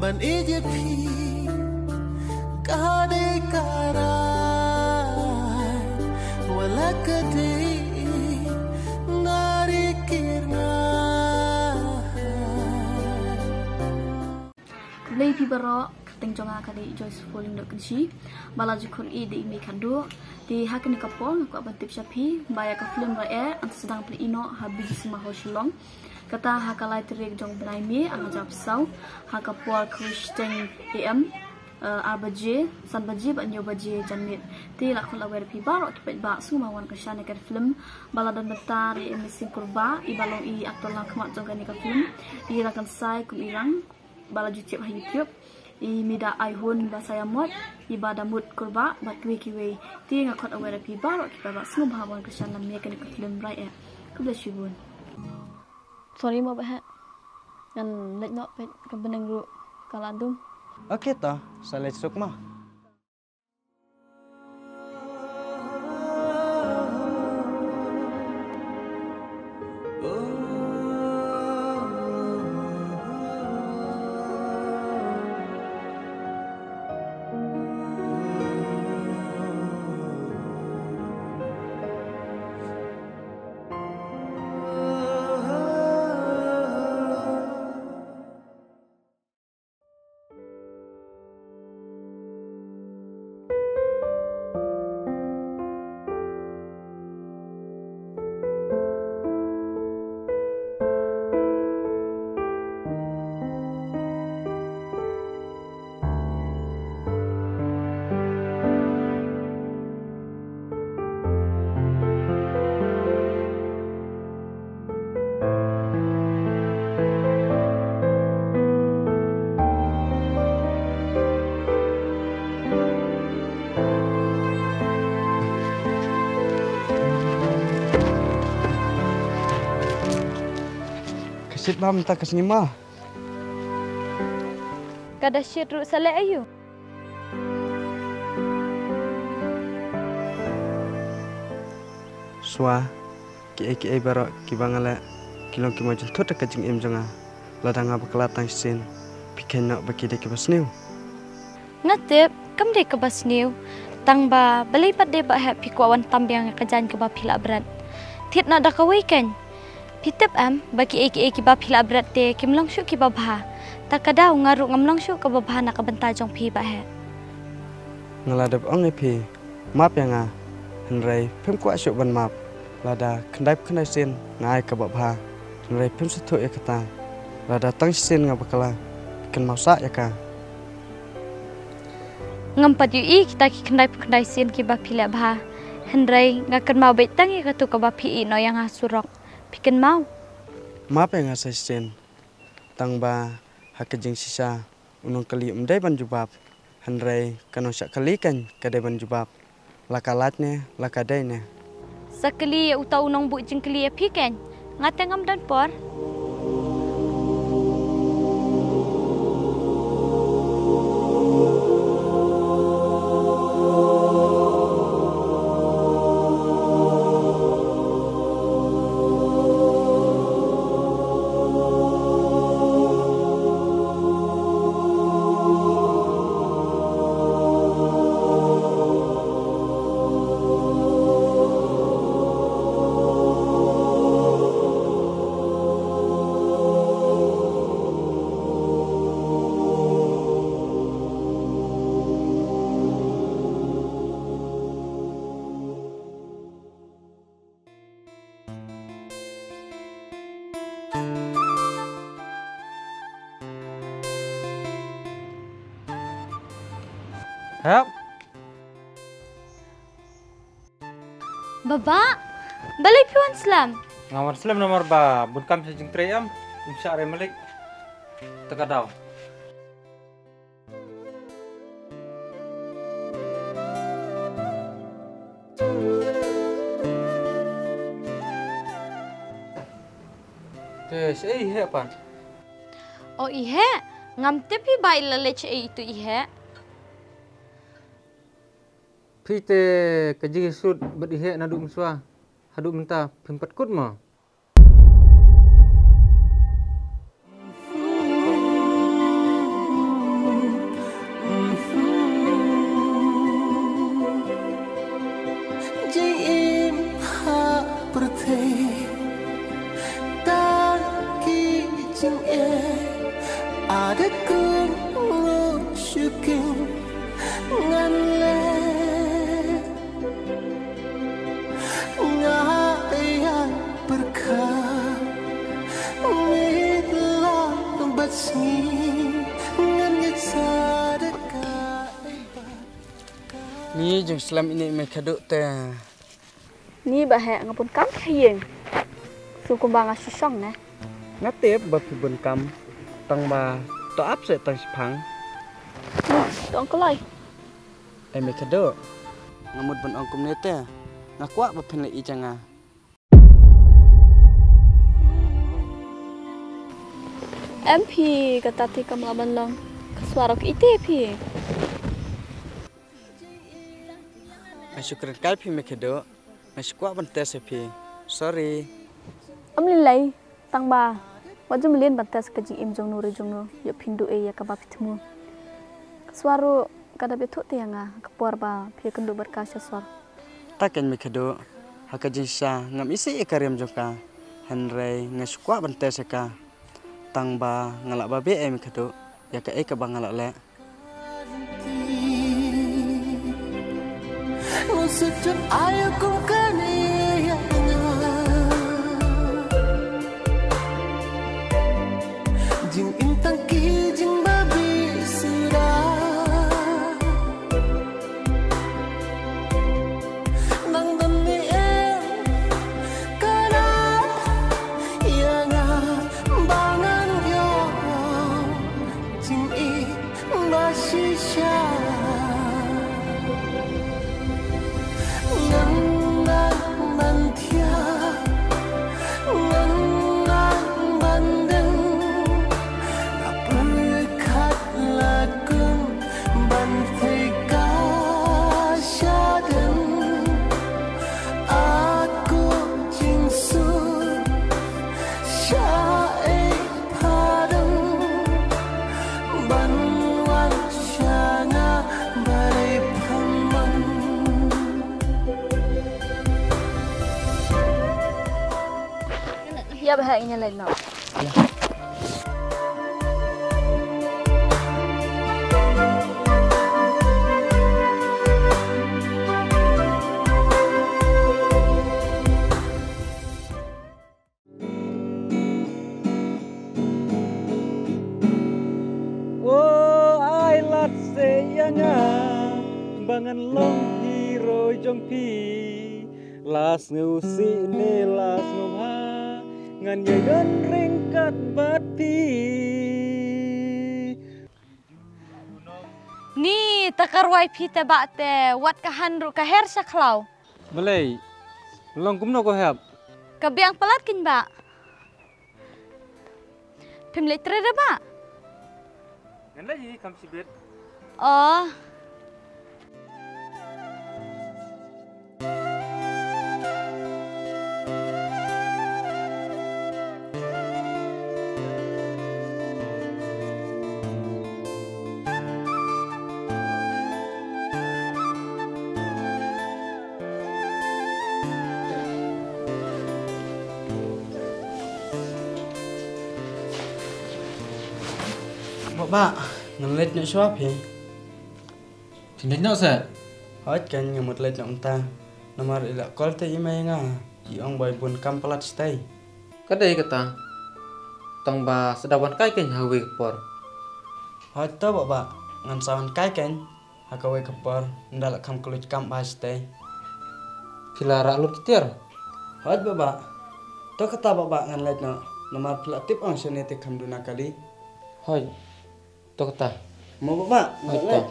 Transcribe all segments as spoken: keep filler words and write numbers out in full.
Ban ijit phi ka dei ka rai, wala ka dei nari kir nga. Khublei phi baroh, kyrteng jong nga ka dei Joyce Folin Dok Kynshi, ba la ju khot ïa i da i Mei Khanduh. Te ha kane ka por nga kwah ban tip sha phi ba ïa ka film Rai Eh yn sa sdang pynïaid noh ha B G Cinema Hall Shillong. Kata ha ka lai tarik jong bnai May ar hajar arphew saw, ha ka por khatwei shiteng A M, eh, ar baje, san baje bad hynñiew baje janmiet. Te la khot la wer phi baroh ki paidbah sngewbha wan kyrshan ïa ka film ba la don bynta ïa i Miss Kurbah, i ba long i actor langkhmat jong kane ka film, i Rangkynsai kum i Rang, ba la ju tip ha YouTube, i Mida Aihun, ba Sayamot, i ba Damut Kurbah bad kiwei kiwei. Te nga khot la wer phi baroh ki paidbah sngewbha wan kyrshan lam ïa kane ka film Rai Eh. Khublei shibun. Sorry mo bah heh. Ngan leit noh peit ka bneng ruh ka la dum. Okay to, sa leit suk mo. Ka shit bha mynta ka sngi mo. Ka da shit ruh sa leh aïu? Shuwa, kiei kiei baroh kiba nga leh ki long ki mawjynthut ha ka jingim jong nga. Lada nga bakla tang shisien, phi kheiñ noh ba ki dei kiba sniew. Nga tip kam dei kaba sniew, tang ba balei pat de bah heh phi kwah wan tam biang ïa ka jaiñ kaba phi la bret. Thied noh da kawei keiñ. Phi tip em ba kiei kiei kiba phi la bret te kim long shuh kiba bha. Ta ka daw nga ruh ngam long shuh kaba bha na ka bynta jong phi bah heh. Nga la dep ong ïa phi, map ïa nga. Hynrei phim kwah shuh ban map. Lada khyndai phew khyndai sien nga ai kaba bha, hynrei phim sngewthuh ïa kata. Lada tang shisien nga bakla, kynmaw sah ïa ka. Ngam pat ïohi kita ki khyndai phew khyndai sien kiba phi leh bha. Hynrei nga kynmaw beit tang ïa katu kaba phi ïeh noh ïa nga surok. Phi kynmaw? Map ïa nga sa shisien. Tang ba ha ka jingshisha u nongkylli um dei ban jubab. Hynrei ka nongshah kylli keiñ ka dei ban jubab. La ka lait ne la ka dei ne. Sa kylli ïa uta u nongbuh jingkylli ïa phi keiñ. Nga te ngam don por. Hep. Baba, balei phi wan slem? Nga wan slem namar ba bun kam sha jingtrei em. Im shah re malik. Te ka daw. Te shaei i heh pat? O i heh, ngam tip hi ba i la leit shaei itu i heh. Phi te ka jingsut bad i heh naduh mynshuwa haduh mynta phim pat kut mo? Ada kum ngu shuking ngan le nga ya berkha mit la bat sngi ngan ngit sadaka. Ni jong slem ini me khaduk te. Ni ba heh nga bun kam kha ïing. Sngewbha nga shu shong ne. Nga tip ba phi bun kam. Tang ba to ap se tang shipang. Ni tong kloi. Ai me khaduk. Nga mut ban ong kumne te. Nga kwah ba phin leh ïa nga. Em phi kata te kam lah ban long. Ka swar ok ite phi. Nga shu kren kai phi me khaduk. Nga shu kwah ban test ïa phi. Sorry. Am lei lei tang ba wat ju mlien ban test ka jingim jong nu re jong nu ïa phin duh ïa kaba phi thmu. Ka swar ruh ka da bthuh te ïa nga ka por ba phi kynduh bad ka sha swar. Ta kein me khaduk ha ka jingshisha ngam isih ïa ka riam jong ka. Hynrei nga shu kwah ban test ïa ka. Tang ba nga lah ba beh ei me khaduk ïa kaei kaba nga lah leh. Jingim tang ki jingbabi suda. Nang dang ni em kana ïa nga ba ngan ïoh jingim ba shisha. Ngan nang ban thiah, ngan nang ban dang. Nga pyrkhat la kum ban thei ka sha dang. Aku jingsuk sha ei pha dang ban wan sha nga balei phan man. Ïa ba ha ïa leit noh. O ai lad se ïa nga ba ngan long hero jong phi. La sngewsih ne la sngewbha ngan ïa ïon ryngkat bad phi. Ni ta ka rwai phi te bah te wat ka han ruh ka her sha khlaw. Balei long kumno ko hep? Ka biang palat kin bah. Phim leit trei re bah? Ngan leit hi kham shibit. Oh. Bah, bah, ngan leit noh shuwa phi. Phin leit noh seh? Hooid, kan nga mut leit noh mynta. Namar i la call te i mei ïa nga, i ong ba i bun kam palat shatei. Ka dei kata. Tang ba sa da wan kai kein ha kawei ka por. Hooid to bah bah, ngan sa wan kai kein ha kawei ka por, ynda la kham kylluid kam bha shatei. Phi la rah lut ki tiar? Hooid bah bah. To kata bah bah ngan leit noh, namar phi la tip ong shane te kham duna kali. Hooid. To kata. Mo bah bah, ngan leit.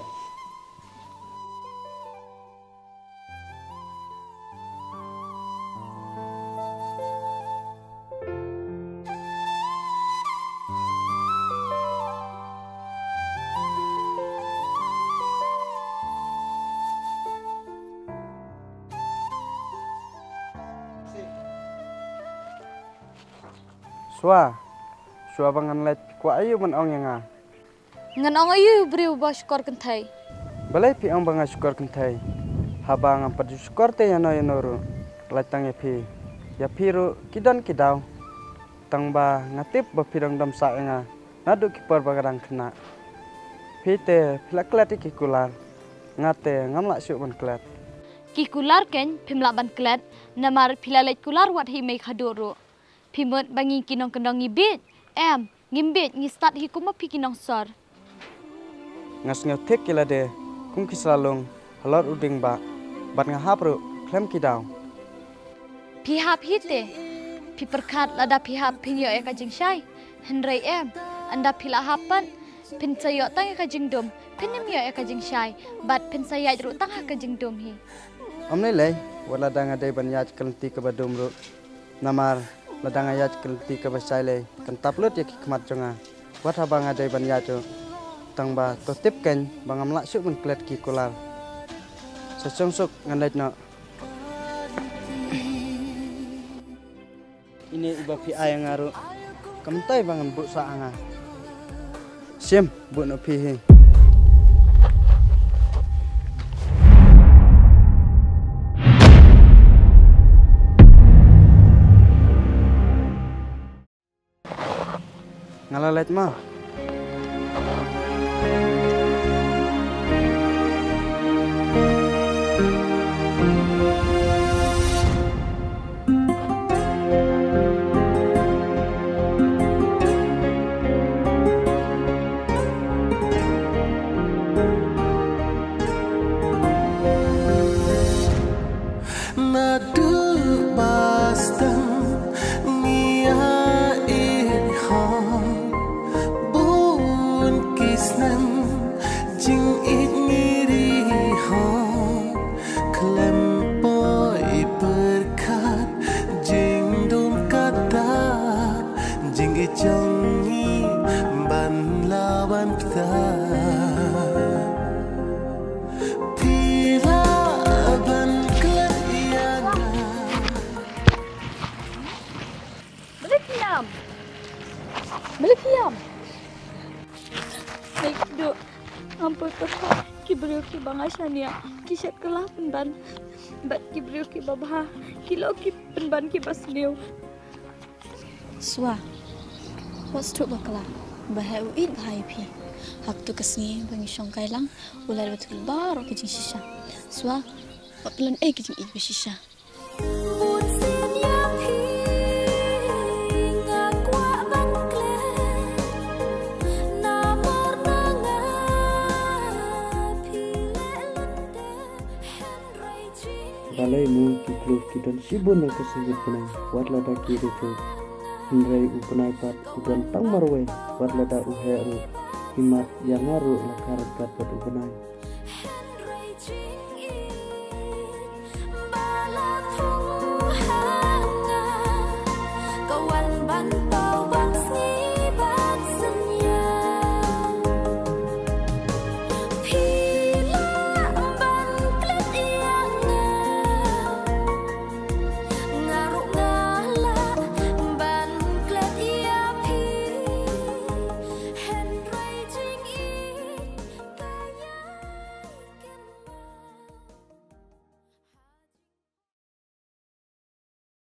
Shuwa, shuwa ba ngan leit, kwah aïu ban ong ïa nga? Ngan ong aïu briew ba shukor kynthei? Balei phi ong ba nga shukor kynthei? Haba ngam pat ju shukor te ïano ïano ruh. Lait tang ïa phi. Ïa phi ruh ki don ki daw. Tang ba nga tip ba phi dang dom sah ïa nga. Naduh ki por ba nga dang khynnah, phi te phi la klet ïa ki kular, nga te ngam lah shuh ban klet. Ki kular kein phim lah ban klet, namar phi la leit kular wat hi mei khadduh ruh. Phi mut ba ngi ki nongkyndong ngi bieit? Em, ngim bieit, ngi stad hi kum ma phi ki nongsor. Nga sngew thik ïa lade kum ki sla lung halor u dieng bah, bad nga hap ruh khlem ki daw. Phi hap hi te, phi pyrkhat lada phi hap phin ïoh ïa ka jingshai. Hynrei em, ynda phi la hap pat, phin sa ïoh tang ïa ka jingdum, phin ym ïoh ïa ka jingshai, bad phin sa ïaid ruh tang ha ka jingdum hi. Ym lei lei, wat lada nga dei ban ïaid ka lynti kaba dum ruh. Namar lada nga ïaid ka lynti kaba shai lei, kan tap lut ïa ki khmat jong nga. Wat haba nga dei ban ïaid ruh, tang ba to tip kein ba ngam lah shuh ban klet ki kular. Sa shong suk, ngan leit noh. Ine iba phi ai ïa nga ruh, kam tai ba ngan buh sah ïa nga. Shim, buh noh phi hi. Nga la leit ma. Naduh ba sdang ngi ïa ïeit hok, bun ki snem jingïeit ngi ri hok, khlem poi pyrkhat jingdum kata, jingïeit jong ngi ban la wan pyrta. Phi lah ban klet ïa nga. Balei phi ïam? Balei phi ïam? Nai kduh, ngam poi pyrkhat ki briew kiba nga shaniah ki shet kylla pynban, bad ki briew kiba bha ki long ki pynban kiba sniew. Shuwa, wat sdang bakla, ba heh u ïeit bha ïa phi. Ha katu ka sngi ba ngi shong kai lang, u Lait ba tip baroh ki jingshisha. Shuwa, wat pynlong ei ki jingïeit ba shisha. Bun sien ïa phi nga kwah ban klet, namar na nga phi leh lyndet. Balei mo ki khlur ki don shibun ha ka sngi bnai, wat lada ki ïeit ruh. Hynrei u bnai pat u don tang marwei, wat lada u heh ruh. Imat ïa nga ruh la kha ryngkat bad u bnai.